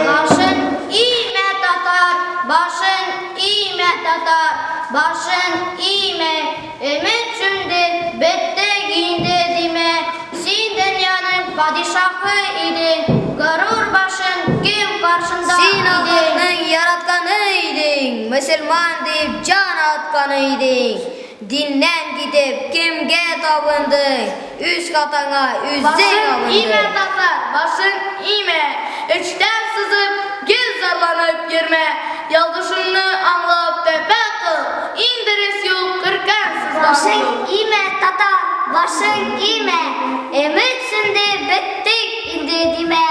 Башын имә, татар, башын имә, татар, башын имә. Өмет сүнде, беттек инде димә. Син дөньяның падишаһы идең, горур башың кем каршында Син идең? Аллаһның яратканы идең, мөселман дип җан атканы идең. Диннән китеп, кемгә табындың? Үз хатаңа үзең Башың имә, абындың. татар, башың имә. Эчтән сызып, гел зарланып йөрмә. Ялгышыңны аңлап тәүбә кыл, иң дөрес юл көркән сызлану. Башың имә, татар, башың имә. Өмет сүнде, беттек инде димә.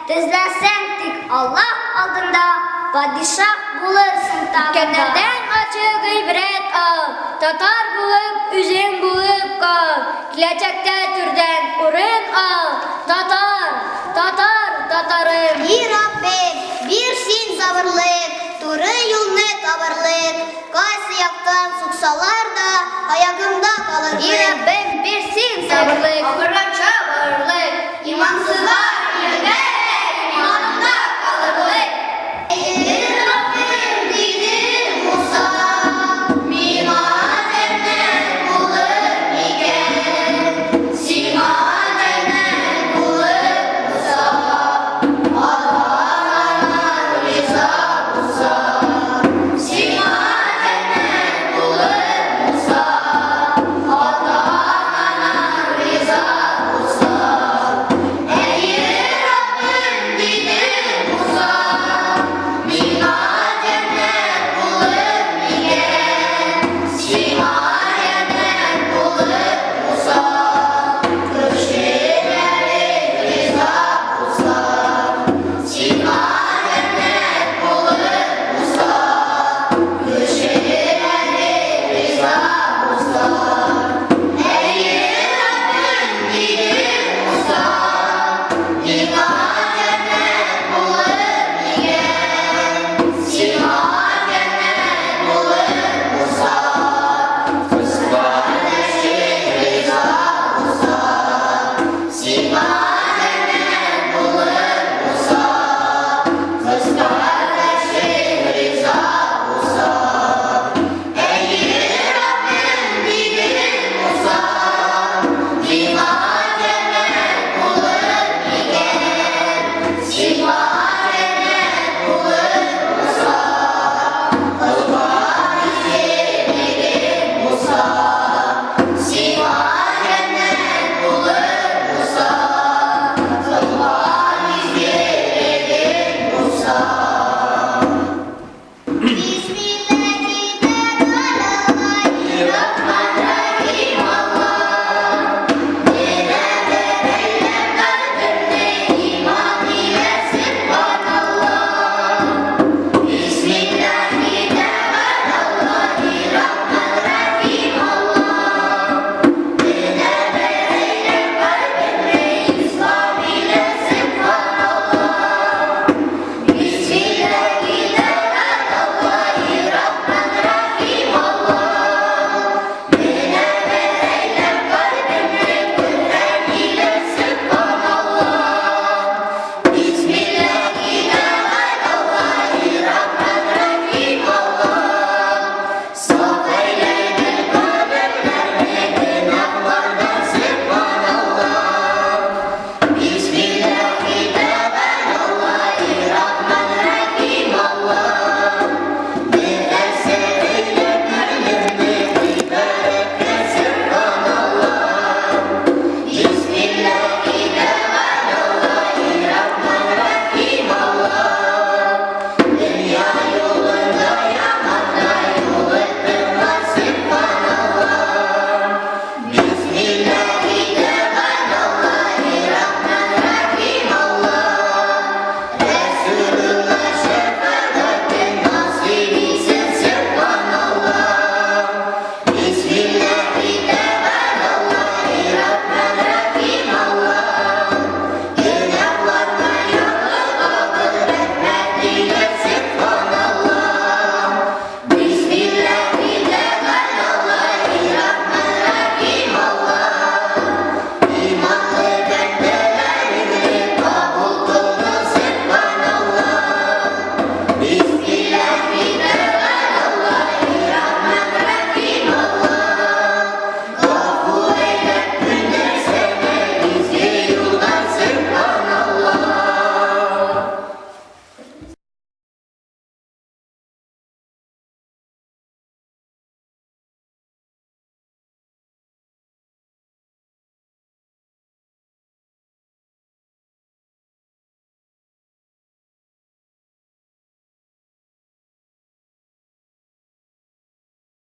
Тезләнсәң тик Аллаһ алдында, падишаһ булырсың тагын да. Үткәннәрдән ачы гыйбрәт ал, татар булып, үзең булып кал, киләчәктә түрдән урын ал, татар, татар, татарым. И Раббем, бир син сабырлык, туры юлны табырлык, кайсы яктан суксалар да, аягымда калырлык. И Раббем, бир син сабырлык, Ахыргача барырлык, имансызга.